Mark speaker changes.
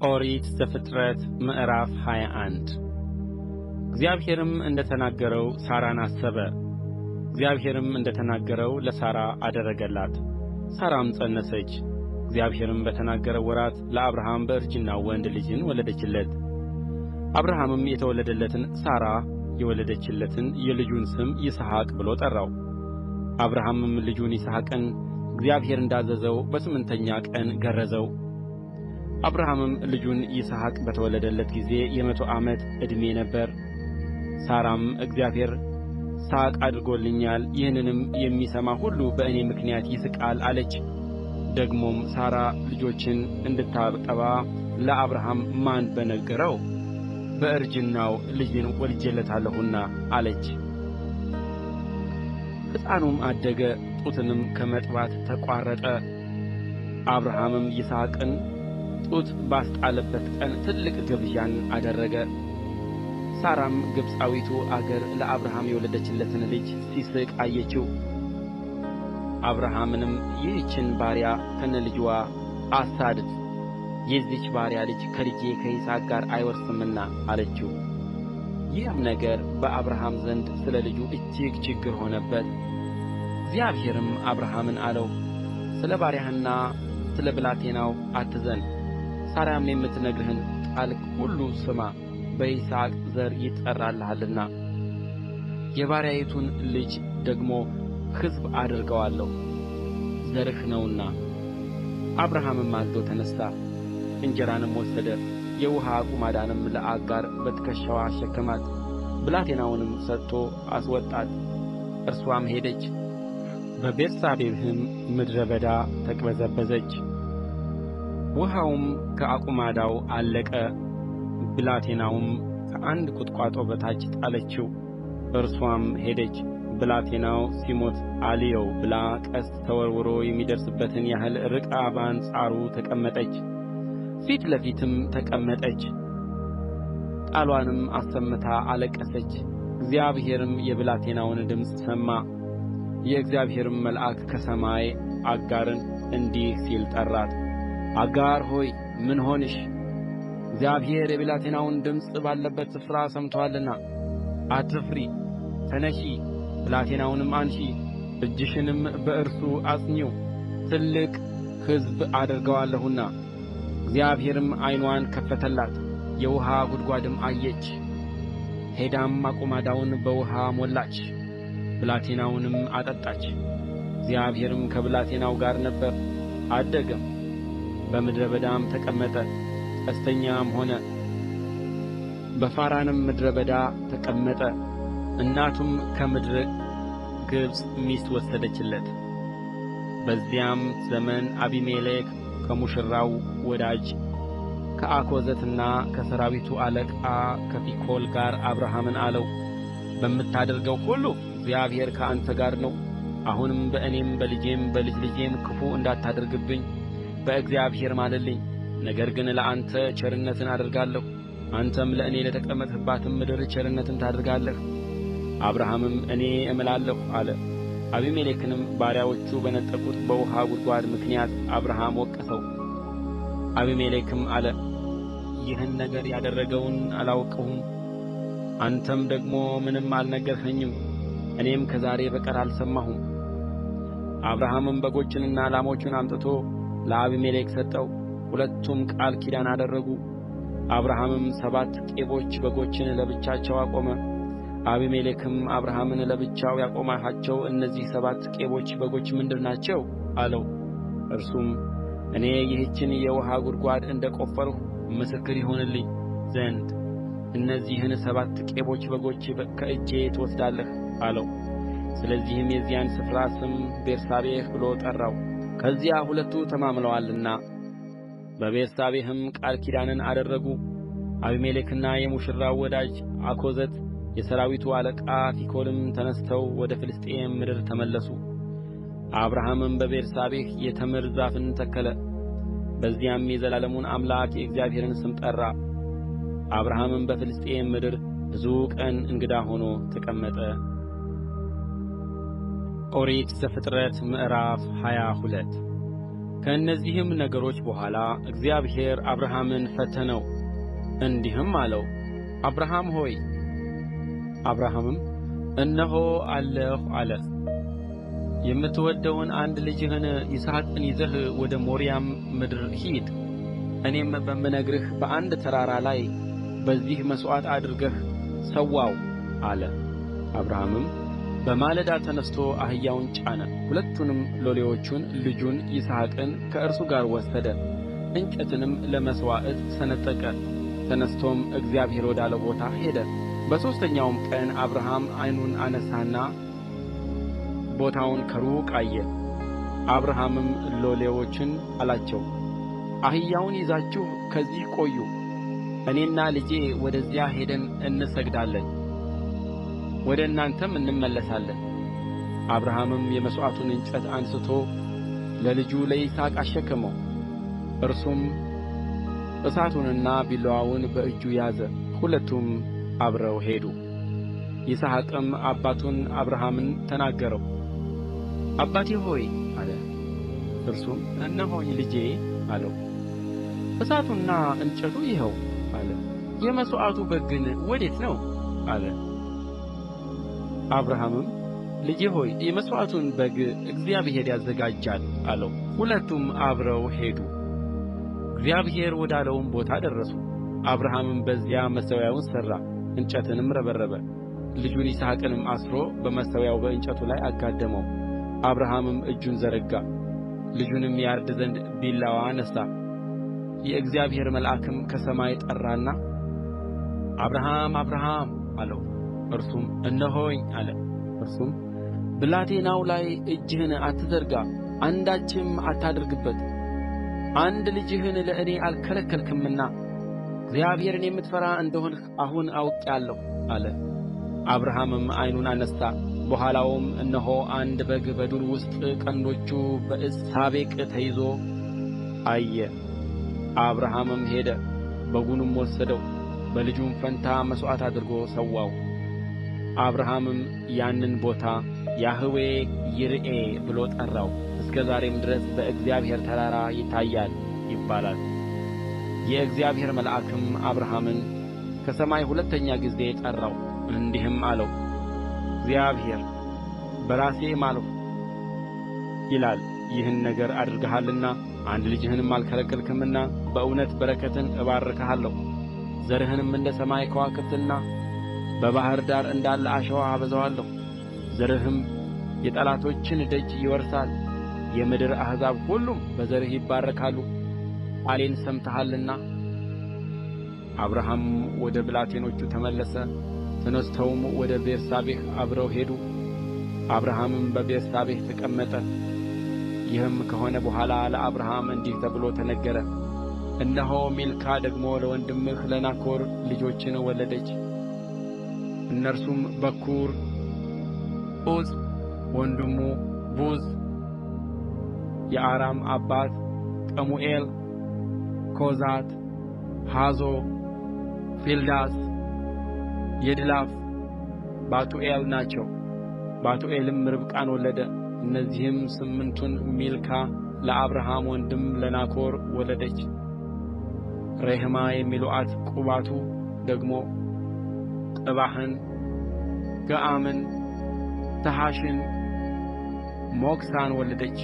Speaker 1: ኦሪት ዘፍጥረት ምዕራፍ 21 እግዚአብሔርም እንደ ተናገረው ሣራን አሰበ፣ እግዚአብሔርም እንደ ተናገረው ለሣራ አደረገላት። ሣራም ፀነሰች፣ እግዚአብሔርም በተናገረው ወራት ለአብርሃም በእርጅናው ወንድ ልጅን ወለደችለት። አብርሃምም የተወለደለትን ሣራ የወለደችለትን የልጁን ስም ይስሐቅ ብሎ ጠራው። አብርሃምም ልጁን ይስሐቅን እግዚአብሔር እንዳዘዘው በስምንተኛ ቀን ገረዘው። አብርሃምም ልጁን ይስሐቅ በተወለደለት ጊዜ የ100 ዓመት ዕድሜ ነበረ። ሣራም እግዚአብሔር ሳቅ አድርጎልኛል፣ ይህንንም የሚሰማ ሁሉ በእኔ ምክንያት ይስቃል አለች። ደግሞም ሣራ ልጆችን እንድታጠባ ለአብርሃም ማን በነገረው? በእርጅናው ልጅን ወልጄለታለሁና አለች። ሕፃኑም አደገ፣ ጡትንም ከመጥባት ተቋረጠ። አብርሃምም ይስሐቅን ጡት ባስጣለበት ቀን ትልቅ ግብዣን አደረገ። ሣራም ግብፃዊቱ አጋር ለአብርሃም የወለደችለትን ልጅ ሲስቅ አየችው። አብርሃምንም ይህችን ባሪያ ከነልጅዋ አሳድድ፣ የዚህች ባሪያ ልጅ ከልጄ ከይስሐቅ ጋር አይወርስምና አለችው። ይህም ነገር በአብርሃም ዘንድ ስለ ልጁ እጅግ ችግር ሆነበት። እግዚአብሔርም አብርሃምን አለው፣ ስለ ባሪያህና ስለ ብላቴናው አትዘን፣ ሣራም የምትነግርህን ቃል ሁሉ ስማ፣ በይስሐቅ ዘር ይጠራልሃልና። የባሪያይቱን ልጅ ደግሞ ሕዝብ አደርገዋለሁ፣ ዘርህ ነውና። አብርሃምም ማልዶ ተነሣ፣ እንጀራንም ወሰደ፣ የውኃ አቁማዳንም ለአጋር በትከሻዋ አሸከማት። ብላቴናውንም ሰጥቶ አስወጣት። እርስዋም ሄደች፣ በቤርሳቤህም ምድረ በዳ ተቅበዘበዘች። ውኃውም ከአቁማዳው አለቀ። ብላቴናውም ከአንድ ቍጥቋጦ በታች ጣለችው። እርስዋም ሄደች፣ ብላቴናው ሲሞት አልየው ብላ ቀስት ተወርውሮ የሚደርስበትን ያህል ርቃ በአንጻሩ ተቀመጠች፣ ፊት ለፊትም ተቀመጠች። ቃሏንም አሰምታ አለቀሰች። እግዚአብሔርም የብላቴናውን ድምፅ ሰማ። የእግዚአብሔርም መልአክ ከሰማይ አጋርን እንዲህ ሲል ጠራት፣ አጋር ሆይ ምን ሆንሽ? እግዚአብሔር የብላቴናውን ድምፅ ባለበት ስፍራ ሰምቶአልና አትፍሪ። ተነሺ፣ ብላቴናውንም አንሺ፣ እጅሽንም በእርሱ አጽኚው፣ ትልቅ ሕዝብ አደርገዋለሁና። እግዚአብሔርም ዓይንዋን ከፈተላት፣ የውኃ ጕድጓድም አየች። ሄዳም አቁማዳውን በውኃ ሞላች፣ ብላቴናውንም አጠጣች። እግዚአብሔርም ከብላቴናው ጋር ነበረ፣ አደገም፣ በምድረ በዳም ተቀመጠ፣ ቀስተኛም ሆነ። በፋራንም ምድረ በዳ ተቀመጠ። እናቱም ከምድረ ግብፅ ሚስት ወሰደችለት። በዚያም ዘመን አቢሜሌክ ከሙሽራው ወዳጅ ከአኮዘትና ከሠራዊቱ አለቃ ከፊኮል ጋር አብርሃምን አለው፣ በምታደርገው ሁሉ እግዚአብሔር ከአንተ ጋር ነው። አሁንም በእኔም በልጄም በልጅ ልጄም ክፉ እንዳታደርግብኝ በእግዚአብሔር ማልልኝ። ነገር ግን ለአንተ ቸርነትን አደርጋለሁ፣ አንተም ለእኔ ለተቀመጥህባትም ምድር ቸርነትን ታደርጋለህ። አብርሃምም እኔ እምላለሁ አለ። አቢሜሌክንም ባሪያዎቹ በነጠቁት በውኃ ጕድጓድ ምክንያት አብርሃም ወቀሰው። አቢሜሌክም አለ፣ ይህን ነገር ያደረገውን አላወቅሁም፣ አንተም ደግሞ ምንም አልነገርኸኝም፣ እኔም ከዛሬ በቀር አልሰማሁም። አብርሃምም በጎቹንና ላሞቹን አምጥቶ ለአቢሜሌክ ሰጠው። ሁለቱም ቃል ኪዳን አደረጉ። አብርሃምም 7 ቄቦች በጎችን ለብቻቸው አቆመ። አቢሜሌክም አብርሃምን ለብቻው ያቆምሃቸው እነዚህ 7 ቄቦች በጎች ምንድር ናቸው? አለው። እርሱም እኔ ይህችን የውኃ ጕድጓድ እንደ ቈፈርሁ ምስክር ይሆንልኝ ዘንድ እነዚህን 7 ቄቦች በጎች ከእጄ ትወስዳለህ አለው። ስለዚህም የዚያን ስፍራ ስም ቤርሳቤህ ብሎ ጠራው፣ ከዚያ ሁለቱ ተማምለዋልና። በቤርሳቤህም ቃል ኪዳንን አደረጉ። አቢሜሌክና የሙሽራው ወዳጅ አኮዘት የሠራዊቱ አለቃ ፊኮልም ተነሥተው ወደ ፍልስጥኤም ምድር ተመለሱ። አብርሃምም በቤርሳቤህ የተምር ዛፍን ተከለ። በዚያም የዘላለሙን አምላክ የእግዚአብሔርን ስም ጠራ። አብርሃምም በፍልስጥኤም ምድር ብዙ ቀን እንግዳ ሆኖ ተቀመጠ። ኦሪት ዘፍጥረት ምዕራፍ 22። ከእነዚህም ነገሮች በኋላ እግዚአብሔር አብርሃምን ፈተነው፣ እንዲህም አለው፦ አብርሃም ሆይ። አብርሃምም እነሆ አለሁ አለ። የምትወደውን አንድ ልጅህን ይስሐቅን ይዘህ ወደ ሞሪያም ምድር ሂድ፣ እኔም በምነግርህ በአንድ ተራራ ላይ በዚያ መሥዋዕት አድርገህ ሠዋው አለ። አብርሃምም በማለዳ ተነሥቶ አህያውን ጫነ፣ ሁለቱንም ሎሌዎቹን ልጁን ይስሐቅን ከእርሱ ጋር ወሰደ። እንጨትንም ለመሥዋዕት ሰነጠቀ። ተነሥቶም እግዚአብሔር ወዳለው ቦታ ሄደ። በሦስተኛውም ቀን አብርሃም ዓይኑን አነሣና ቦታውን ከሩቅ አየ። አብርሃምም ሎሌዎቹን አላቸው፣ አህያውን ይዛችሁ ከዚህ ቆዩ፣ እኔና ልጄ ወደዚያ ሄደን እንሰግዳለን፣ ወደ እናንተም እንመለሳለን። አብርሃምም የመሥዋዕቱን እንጨት አንሥቶ ለልጁ ለይስሐቅ አሸከመው። እርሱም እሳቱንና ቢላዋውን በእጁ ያዘ። ሁለቱም አብረው ሄዱ። ይስሐቅም አባቱን አብርሃምን ተናገረው። አባቴ ሆይ አለ። እርሱም እነሆኝ ልጄ አለው። እሳቱና እንጨቱ ይኸው አለ። የመሥዋዕቱ በግ ግን ወዴት ነው አለ። አብርሃምም ልጄ ሆይ የመሥዋዕቱን በግ እግዚአብሔር ያዘጋጃል አለው። ሁለቱም አብረው ሄዱ። እግዚአብሔር ወዳለውም ቦታ ደረሱ። አብርሃምም በዚያ መሠዊያውን ሠራ፣ እንጨትንም ረበረበ፣ ልጁን ይስሐቅንም አስሮ በመሠዊያው በእንጨቱ ላይ አጋደመው። አብርሃምም እጁን ዘረጋ፣ ልጁንም ያርድ ዘንድ ቢላዋ አነሣ። የእግዚአብሔር መልአክም ከሰማይ ጠራና አብርሃም፣ አብርሃም አለው። እርሱም እነሆኝ አለ። እርሱም ብላቴናው ላይ እጅህን አትዘርጋ፣ አንዳችም አታድርግበት፣ አንድ ልጅህን ለእኔ አልከለከልህምና እግዚአብሔርን የምትፈራ እንደ ሆንህ አሁን አውቄአለሁ አለ። አብርሃምም ዓይኑን አነሣ፣ በኋላውም እነሆ አንድ በግ በዱር ውስጥ ቀንዶቹ በዕፀ ሳቤቅ ተይዞ አየ። አብርሃምም ሄደ፣ በጉንም ወሰደው፣ በልጁም ፋንታ መሥዋዕት አድርጎ ሠዋው። አብርሃምም ያንን ቦታ ያህዌ ይርኤ ብሎ ጠራው። እስከ ዛሬም ድረስ በእግዚአብሔር ተራራ ይታያል ይባላል። የእግዚአብሔር መልአክም አብርሃምን ከሰማይ ሁለተኛ ጊዜ ጠራው፣ እንዲህም አለው፦ እግዚአብሔር በራሴ ማልሁ ይላል፣ ይህን ነገር አድርገሃልና አንድ ልጅህንም አልከለከልህምና በእውነት በረከትን እባርክሃለሁ፣ ዘርህንም እንደ ሰማይ ከዋክብትና በባሕር ዳር እንዳለ አሸዋ አበዛዋለሁ። ዘርህም የጠላቶችን ደጅ ይወርሳል፣ የምድር አሕዛብ ሁሉም በዘርህ ይባረካሉ፣ ቃሌን ሰምተሃልና። አብርሃምም ወደ ብላቴኖቹ ተመለሰ። ተነሥተውም ወደ ቤርሳቤህ አብረው ሄዱ። አብርሃምም በቤርሳቤህ ተቀመጠ። ይህም ከሆነ በኋላ ለአብርሃም እንዲህ ተብሎ ተነገረ፦ እነሆ ሚልካ ደግሞ ለወንድምህ ለናኮር ልጆችን ወለደች። እነርሱም በኵሩ ዑፅ፣ ወንድሙ ቡዝ፣ የአራም አባት ቀሙኤል፣ ኮዛት፣ ሐዞ፣ ፊልዳሥ፣ የድላፍ፣ ባቱኤል ናቸው። ባቱኤልም ርብቃን ወለደ። እነዚህም ስምንቱን ሚልካ ለአብርሃም ወንድም ለናኮር ወለደች። ሬሕማ የሚሉአት ቁባቱ ደግሞ ጥባህን፣ ገአምን፣ ተሐሸን፣ ሞክሳን ወለደች።